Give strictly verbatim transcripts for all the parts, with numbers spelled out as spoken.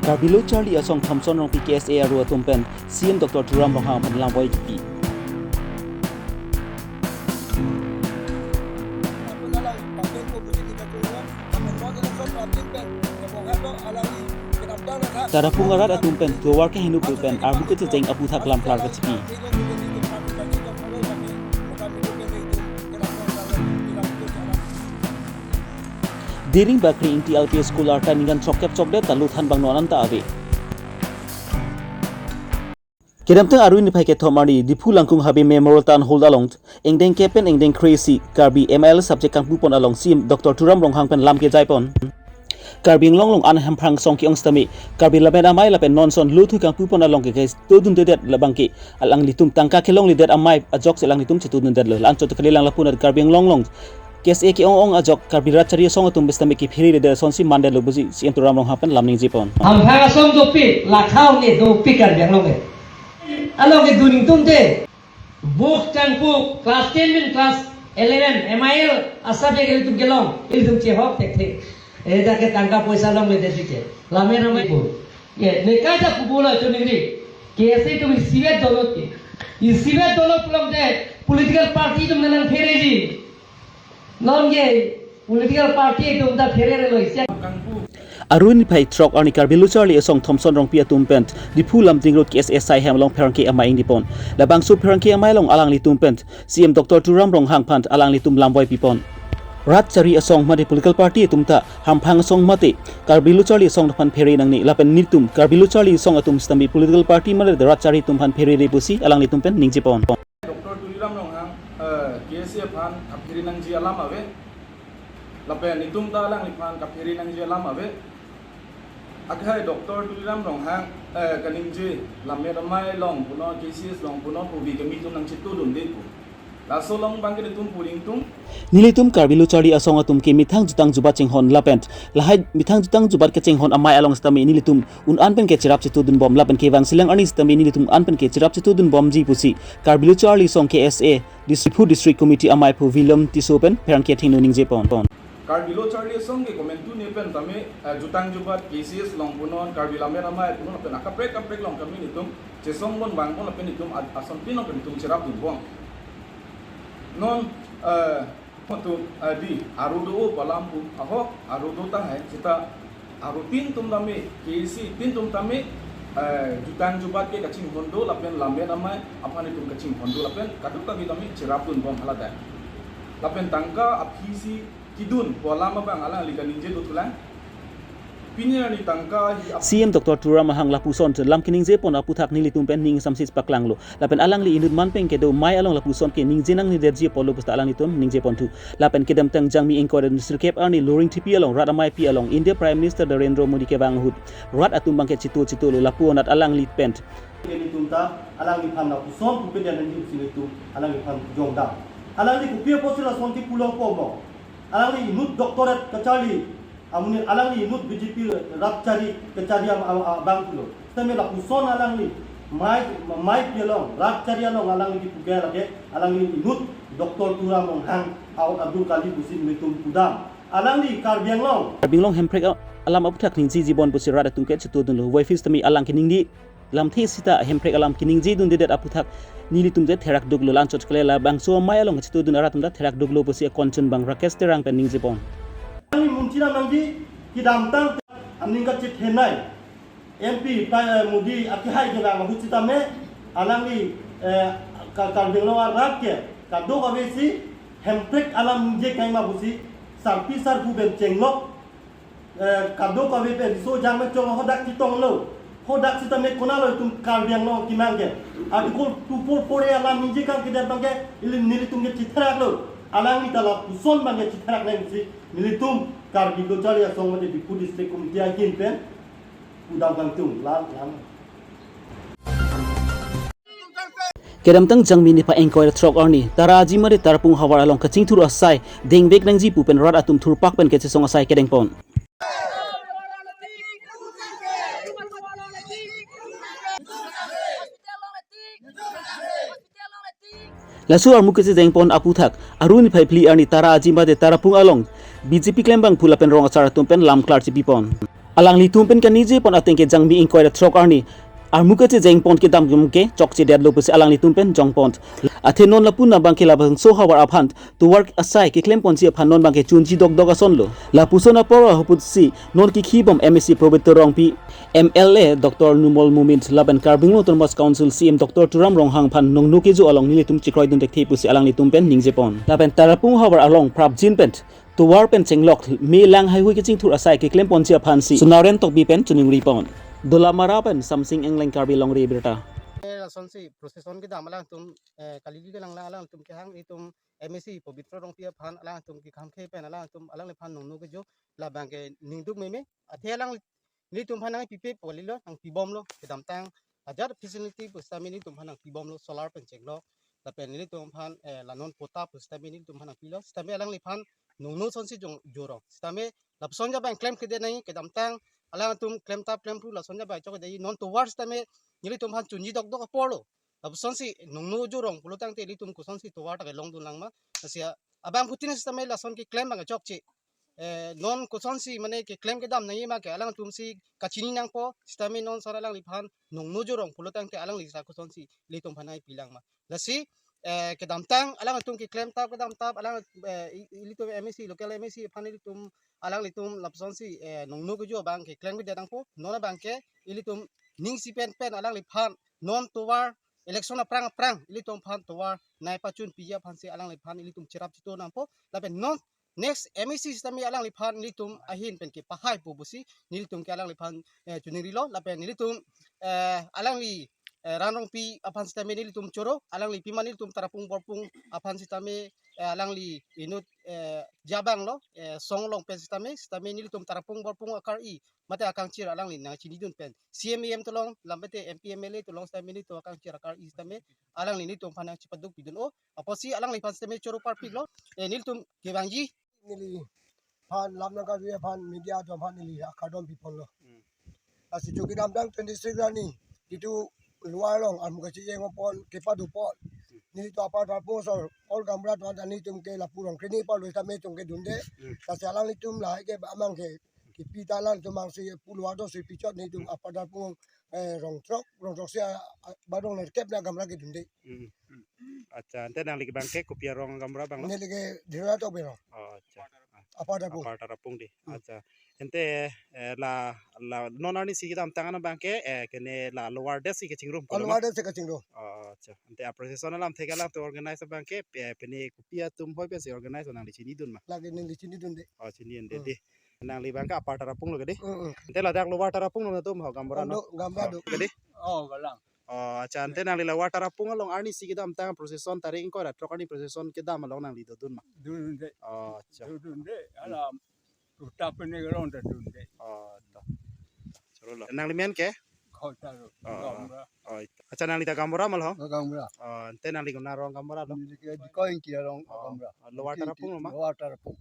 Karbi Lo Charli Asong Thomson Rongpi K S A aru atum pen C M Doctor Tuliram Ronghang pen lamvoi kipi. Tarapung arat atum pen tovar kehingno pen armu kechecheng aputhak lamklar kachipi. Diring Bakri Ingti L P School arta ningkan chokep chokdet ta luthan bang non anta ave. Kedamtang arni niphai kethom arni Diphu Langkung Habe Memorial Town Hall along ingdeng kep pen ingdeng kre-isi Karbi M I L subject kangpupon along C M Doctor Tuliram Ronghang pen lam kejaipon. Karbi Anglong along an Hamphang asong ke-ong sitame Karbi Lammet Amei lapen non ason lothui kangpupon along ke kesto dundedet labang ke alanglitum tangka kelongledet amei ajok si alanglitum chitu dundetlo. La-anchot kalilang lapu-an Karbi Anglong along K S A ke-ong-ong ajok Karbi Rat Chari Asong atum pen sitame kephere-redet asonsi mandetlo pusi C M Tuliram Ronghang pen lam ningjepon. Hamphang asong dopik, lakhau ne dopik Karbi Anglong ke. Along kedun ingtungte. Books kangpu class ten pen class eleven M I L asubject ilitum kelong, ilitum chehok thekthe. Eda ke tangka poisa longledet ke. Lammet Amei pu. Ye, ne kaja pupu lo itu ningri. K S A itu isivet dolo ke. Isivet dolo pulote political party atum nangphereji. Non ke political party atum ta phererelo isi. Arni niphai throk arni Karbi Lo Charli Asong Thomson Rongpi atum pen Diphu Lumding Road K S A asai hem along pherangke amei ingnipon. Labangso pherangke amei along alanglitum pen C M Doctor Tuliram Ronghang aphan alanglitum lamvoi pipon. Rat Chari Asong mate political party atum ta Hamphang asong mate Karbi Lo Charli Asong aphan phere nangne lapen nelitum Karbi Lo Charli Asong atum sitame political party mate Rat Chari atum aphan pherere pusi alanglitum pen ningjepon. Doctor Tuliram Ronghang, eh, K S A aphan kaphere nangji alam ave. Lapen itum ta alangliphan kaphere nangji alam ave. Akhai Doctor Tuliram Ronghang, eh, kaningje Lammet Amei long punon, K C S long punon, pu bi kami itum nangchitu dunde pu. Laso along abang ke itum puring tung. Nelitum Karbi Lo Charli Asong atum ke methang jutang jubat chinghon lapen lahai methang jutang jubat kechinghon amei along sitame nelitum un-an pen ke cherap chitu dunbom lapen kevangsilang arni sitame nelitum un-an pen ke cherap chitu dunbomji pusi Karbi Lo Charli Asong K S A Diphu District Committee amei aphu William Tisso pen pherangke athengno ningjepon. Karbi Lo Charli Asong ke komantu ne pen tame, eh, jutang jubat K C S long punon, Karbi Lammet Amei punon lapen akaprek kaprek along kami nelitum chesong bon vangbom lapen itum ad-, ason pin along pen itum cherap dunbom. Non, eh, atum, eh, di, aru do-o pu alam pu ahok, aru do tahai, seta aru tin atum tame, K S A tin atum tame, eh, jutang jubat ke kachinghon do, lapen Lammet Amei aphan itum kachinghon do, lapen kadokave tame cherap dunbom hala dai. Lapen tangka aphisi kedun pu alam abang alangli kaningje dothulang. Pini arni tangka hi ap- C M Doctor Tuliram Ronghang lapuson lam keningjepon aputhak nelitum pen ning ingsam si paklanglo. Lapen alangli inut man pen kedo amei along lapuson ke ningje nangnedet ji apotlo pusi ta alanglitum ningjeponthu. Lapen kedamtang Jangmi ingkoi ra sirkep arni Loringthepi along rat ameipi along India Prime Minister Narendra Modi kevang ahut rat atum abang ke chitu chitulo lapu-anat alangli pen. Nelitum ta alangliphan lapuson pupe dia nelitum si nelitum alangliphan jongdam. Alangli kopi apotsi lason kepu longpo mo. Alangli inut doctorate kacharli. Amonit alangli inut B J P Rat Chari kacharli am-, am-, abang pulo. Sitame lapuson alangli amei, ameipi along, Rat Chari along alangli kipu ke lake, alangli inut Doctor Tuliram Ronghang ahut adur kali pusi nelitum pudam. Alangli Karbi Anglong. Karbi Anglong hemprek a-, alam aputhak ningjeji bon pusi rat atum ke chitu dunlo. Voiphis tame alang keningje lamthe seta hemprek alam keningje dundedet aputhak nelitum te therak duklo, la-anchot kali labangso amei along chitu dun arat atum ta therak duklo pusi akon chun abang Rakesh Terang pen ningjepon. Alangli munchiram nangji kedamtang aning kachethenei M P pa, eh, Modi akehai kevang ahut sitame alangli, eh, ka-, Karbi Anglong arat ke kadokave si hemprek alam ningje kaima pusi sarpi sarpo pen chenglok, eh, kadokave pen riso jangme chong hadak chetonglo. Hadak sitame konatlo itum Karbi Anglong kemang ke. Article two four four A alam ningje kangkedet abang ke ili nelitum ke chitheraklo. Alangli ta lapuson abang ke chitherak nangji. Nelitum Karbi Lo Charli Asong mate Diphu District Committee ahin pen pudam kangtung la lam. Kedamtang Jangmi niphai ingkoi ra throk arni Tara Aji mate Tarapung havar along kachingthur asai dengvek nangji pu pen rat atum thurpak pen kachesong asai kedengpon. Laso armu kachechengpon aputhak arni niphai phli arni Tara Aji mate Tarapung along B J P klembangphu lapen rong asar atum pen lam klar chipipon. Alanglitum pen kaningje pon ateng ke Jangmi ingkoi ra throk arni armu kachejeng pon kedam ke chokche detlo pusi alanglitum pen jong pon. Athe non lapu abang ke labangso havar aphan tovar asai keklem ponji aphan non abang ke chunji dokdok ason lo. Lapuson apor ahut si non kikhi bom M A C Pobitro Rongpi, M L A Doctor Numal Momin lapen Karbi Anglong Autonomous Council C M Doctor Tuliram Ronghang aphan nongno kejo along nelitum chekroidun thekthe pusi alanglitum pen ningje pon. Lapen Tarapung havar along prapjin pen tovar pen chenglok me lang haihui kachingthur asai keklem ponji aphan si Sonaren Tokbi pen choningri pon. Dolamara pen Samsing Engleng, Karbi Longri Abirta. Eh, lasonsi procession kedam alangtum, eh, kali kali kelang lang alangtum kehang itum M A C Pobitro Rongpi aphan alangtum kekhamkhe pen alangtum alangliphan nongno kejo labang ke ningduk meme. Athe alang nelitum aphan nangpipe pu kalilo, nangpibomlo, kedamtang ajat facility pusitame nelitum aphan nangpibomlo, solar pen chenglok. Lapen nelitum aphan, eh, la non patta pusitame nelitum aphan nangpilo. Sitame alangliphan nongno asonsi jong jorong. Sitame lapuson ja abang klemkledet nangji, kedamtang alangtum klemtap klemphru lason ja abang chokche detji, non tovar sitame nelitum aphan chunji dokdok apor lo. Lapusonsi nongno jorong pulo tangte ilitum kosonsi tovar ta kelongdun lang ma. Lasi abangphutin sitame lason keklem abang chokche. Eh, non kosonsi mane keklem kedam nangji ma ke alangtumsi kachini nangpo, sitame non sar alangliphan nongno jorong pulo tangte alangli sa kosonsi ilitum aphan nangpi lang ma. Lasi, eh, kedamtang alangtum keklemtap kedamtap alang, eh, i-, ilitum M A C, local M A C aphan ilitum alanglitum lapusonsi, eh, nongno kejo abang keklem kedet nangpo, non abang ke ilitum ningsi pen pen alangliphan non tovar election aphrang aphrang ilitum aphan tovar nangpachun piji aphansi alangliphan ilitum cherap cheto nangpo. Lapen non next M A C sitame alangliphan nelitum ahin pen kepahaipo pusi nelitum ke alangliphan, eh, choningrilo. Lapen nelitum, eh, alangli, eh, Ran Rongpi aphan sitame nelitum choro, alangli pima nelitum Tarapung Borpung aphan sitame, eh, alangli inut, eh, jabang lo, eh, song along pen sitame, sitame nelitum Tarapung Borpung akari mate akangchir alangli nangchinidun pen C M, E M along, lam mate M P, M L A along sitame nelitum akangchir akari sitame alangli nelitum aphan nangchepaduk pidun o. Apotsi alangliphan sitame choro parpiklo. Eh, nelitum kevangji. Neliphan lam nangkarju aphan media atum aphan neli akardom piponlo. Hmm. Lasi kedamtang twenty-six arni, itum Lower along armu kachejeng pon, kepado pon. Nelitum Upper Tarapung asor, all gaonbura atum ta nelitum ke lapu Rongkreni apar lo sitame itum ke dunde. Hmm. Lasi alanglitum lahai ke amang ke, kipi ta alangtum amangsi pu Lower do si pichot nelitum Upper Tarapung, eh, rong throk, rong throksi, ah, ah, ba rong nerkep na gaonbura ke dunde. Hmm. Accha, ante nangli abang ke kopi arong gaonbura abang lo? Neli ke Dhirona Tokbi arong. Oh, accha. Upper Tarapung. Upper Tarapung dei. Hmm. Accha. Ante, eh, la, la, non arnisi kedamtang an abang ke, eh, kene la Lower det si kachingrum. Oh, pulo ma? Lower det si kachingrum. Oh, accha. Ante a-procession alamthe ke alangtum organize abang ke, eh, pine kopi atum hoi pensi organize nangli chinidun ma? Lake neli chinidunde. Oh, chinidunde. Hmm. Dei. Nangli abang ke Upper Tarapung lo ke dei? Hmm, hmm. Ante ladak Lower Tarapung lo atum ho gaonbura, no? Ando, gaonbura do. Ke dei? Oh, galang. Oh, accha, ante nangli Lower Tarapung along arnisi kedamtang procession tarik ingkoi ra throk arni procession kedam along nangli dodun ma? Dunde. Oh, accha. Dunde, alam. Tuta pene galon ta dunde. Oh, to. Choro lo. Nangli men ke? Khotaro. Oh, gaonbura. Oh, ito. Accha, nangli ta gaonbura ma lo? Oh, gaonbura. Oh, ante nangli konat arong gaonbura lo? Neli ke Dikoi Ingti arong, oh, gaonbura. Oh, Lower Ingti, Tarapung lo ma? Lower Tarapung.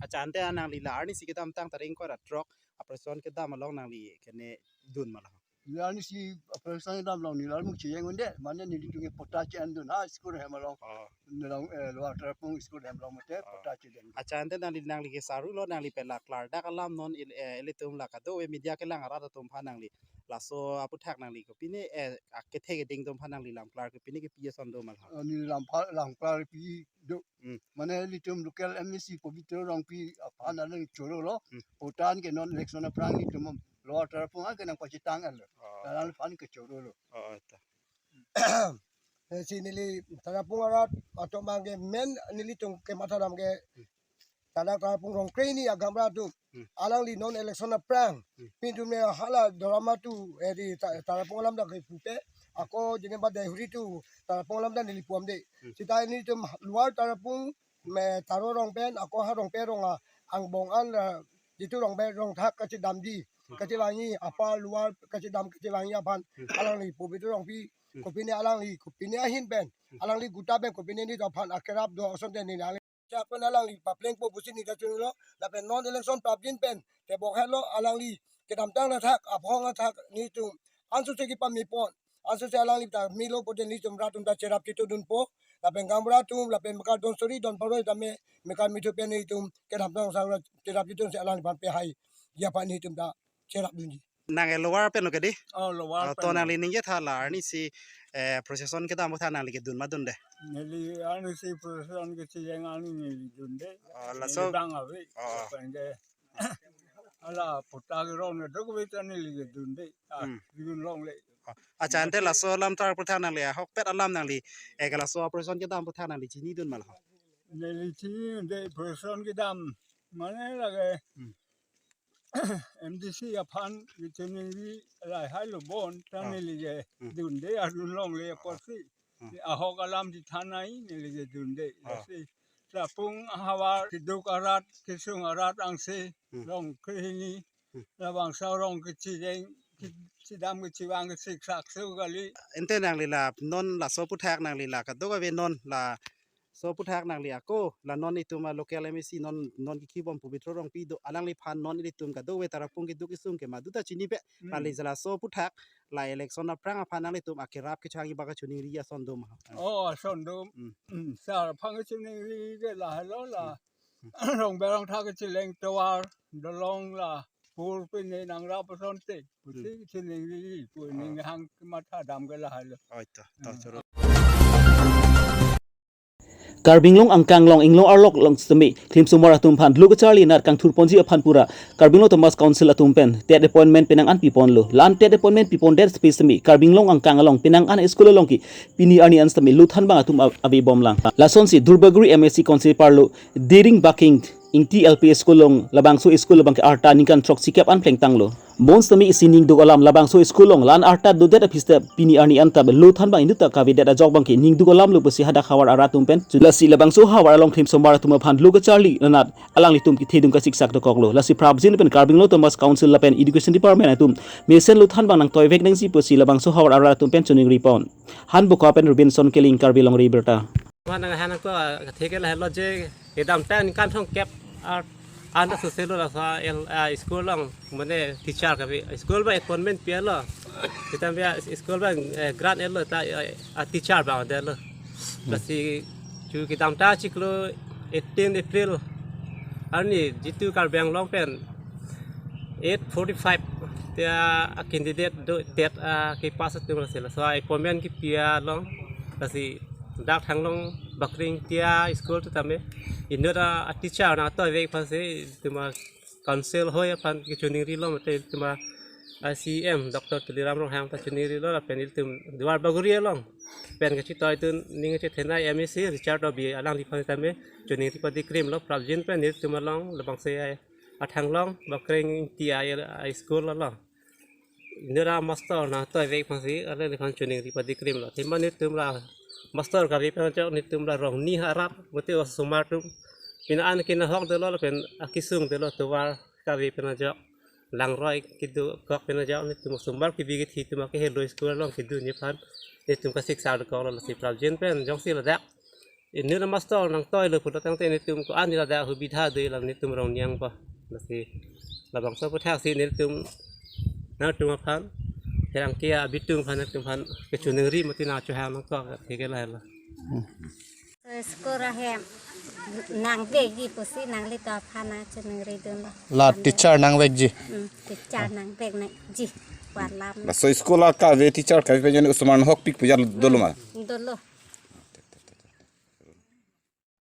Accha, ante nangli la arnisi kedamtang tarik ingkoi ra throk a-procession kedam along nangli kene dun ma lo? Neli arnisi a-procession kedam along neli armu chejeng unde, mane nelitum ke patta che-endun ha school hem along. Oh. Neli along, eh, Lower Tarapung school hem along mate, oh, patta che-endun. Accha, ante nangli, nangli ke saru lo, nangli pen la klardak alam non il-, eh, ilitum la kado-kave media kelang arat atum aphan nangli laso aphuthak nangli kopine, eh, akethe keding atum aphan nangli lamklar kopine kepi ason do ma lo? Eh, neli lamklar, lamklar pi do. Hmm. Mane ilitum local M A C Pobitro Rongpi aphan alang choro lo. Hmm. Patta ke non election aphrang ilitum Lower Tarapung ke nangpachethang lo. Oh. Alangliphan kechoro lo. Oh, oh, to. Eh, si neli Tarapung arat atum abang ke men nelitum kematha dam ke. Hmm. Ladak Tarapung Rongkreni agaonbura atum. Hmm. Alangli non election aphrang. Hmm. Pintu me hala Dolamara tu, eh, di Ta-, Tarapung alam dak kepupe. Ako jene ba Deihori tu Tarapung alam dak neli pu-amde. Hmm. Sita nelitum Lower Tarapung me Taro arong pen, ako ha arong pen arong a, angbong an, eh, jitu arong pen arong thak kachedamji, hmm, kachevangji, Upper Lower kachedam kachevangji aphan, hmm, alangli Pobitro Rongpi, hmm, kopine alangli, kopine ahin pen, hmm, alangli guta pen, kopine nelitum aphan akerap do asonte neli alangli. Chak pen alangli paplengpo pusi neli ta chunilo, lapen non election prapjin pen, tebok helo alangli, kedamtang athak, aphong athak, nelitum, ansose kepame pon, ansose alangli ta melo pote nelitum rat atum ta cherap chetodunpo, lapen gaonbura atum, lapen mekar don suri don pharo tame, mekar mithu pen nelitum, kedamtang sang rat cherap chetodunsi alangliphan pehai, ya pa nelitum ta cherapdunji. Nang e lower pen lo ke dei? Oh, lower. Oh, pen to lo. Nangli ningje tha la arnisi, eh, procession kedam aphuthak nangli kedun ma dunde? Neli arnisi procession kechejeng arni neli dunde. Oh, laso. Neli bang ave. Oh. Lapen ke hala puthak rong ne dok ave ta neli kedunde. Ah, hmm, dunlongle. Oh. Accha, ante laso alam tar aphuthak nangli ahokpet alam nangli, eh, ke laso procession kedam aphuthak nangli chinidun ma lo? Neli chinidunde procession kedam. Mane lake. Hmm. M D C aphan kechiningri lahai lo bon, ta, ah, neli ke, hmm, dunde, adunlongle, ah, apotsi. Hmm. Ahok alam chethan nai, neli ke dunde. Ah. Lasi lapu ahavar keduk arat, kesung arat angse, hmm, rong kehini, hmm, labangso arong kechejeng, ke-, chedam kechevang kesiksak so kali. Ante nangli la non laso aphuthak nangli la kadokave non la so aphuthak nangli ako, la non itum a local M A C non, non kikibom Pobitro Rongpi do, alangliphan non ilitum kadokave Tarapung keduk kesung ke madu ta chinipe, hmm, kali, jala so aphuthak la election aphrang aphan nanglitum akerap kechangji abang kachiningri ason do ma? Oh, ason do. Hmm. Hmm, sar aphan kachiningri ke lahelo la. Hmm. Rong berong thak kecheleng tovar, dolong la, pur pine nangrap asonte. Pusi, hmm, kachiningri, pu, ah, ning hang kematha dam ke lahelo. Oh, ito, to, hmm, choro. Karbi Anglong angkang along, inglong arlok along sitame, klimsomar atum aphan lo kacharli anat kangthurponji aphan pura, Karbi Anglong Autonomous Council atum pen TET appointment penang an piponlo. La-an TET appointment pipondet sitame, Karbi Anglong angkang along penang an school along ke pini arni an sitame lo thanbang atum av-, avebomlang. Lasonsi Duarbagori M A C council arlo Dering Baking Ingti L P School along labangso school abang ke arta ningkan throksikep an plengtanglo. Bonsitame isi ning duk alam labangso school along la-an arta dodet aphi sitame pini arni an ta lo thanbang inut ta kavedet ajok abang ke ning duk alam lo pusi hadak havar arat atum pen. Lasi labangso havar along klimsomar atum aphan lo kacharli anat alanglitum kethedung kasiksak dokoklo. Lasi prapjin pen Karbi Anglong Autonomous Council lapen Education Department atum mesen lo thanbang nangtoivek nangji pusi labangso havar arat atum pen chiningripon. Hanbokha pen Robinson Killing, Karbi Longri Abirta. Mane nang han ko, ah, thik lahelo je, kedamtang ningkan thomkep, ah, anta soselo laso el, ah, school along, mane teacher kave, school abang appointment pialo. Sitame school abang, eh, grant elo ta, eh, ah, teacher abang detlo. Lasi chu kedamtang chiklo eighteen April arni jitu Karbi Anglong pen eight forty-five ta a candidate do TET, ah, kepass atum lasi laso appointment kepi along lasi dak Thanglong Bakring Ingti a school tu tame inut a teacher nangtoivek aphansi itum a council ahoi aphan kechiningrilo mate itum a C E M Doctor Tuliram Ronghang ta chiningrilo lapen itum Duarbagori along pen kachitoidun ning chethenei M A C Richard Tokbi alangliphan tame chiningri padikrimlo prapjin pen itum along labangso a Thanglong Bakring Ingti a, a school along inut a master nangtoivek aphansi alangliphan chiningri padikrimlo. Athema netum la master kave pen ajok netum la rong ni harat mate osomar atum. Pini an ke nahok dolo lapen akesung dolo tovar kave pen ajok. Langroi kedokok pen ajok netum osomar kebi kethe atum ke helo school along kedunji aphan netum kasiksak dokoklo lasi prapjin pen jongsi ladak inut a master nangtoilo pulo tangte netum ko-an ladak hubidha do alam netum rong ni angbong. Lasi labangso aphuthak si netum nangtum aphan, pherangke abitung aphan netum aphan kechiningri mati nangchohang nangkok thik lahelo. School ahem nangvekji pusi nanglitum aphan nangchiningridunlo. La teacher nangvekji. Hmm, teacher nangvek nangji. Walam. Laso school akave teacher kave pen jon osomar nahokpik pu jal dolo ma? Dolo.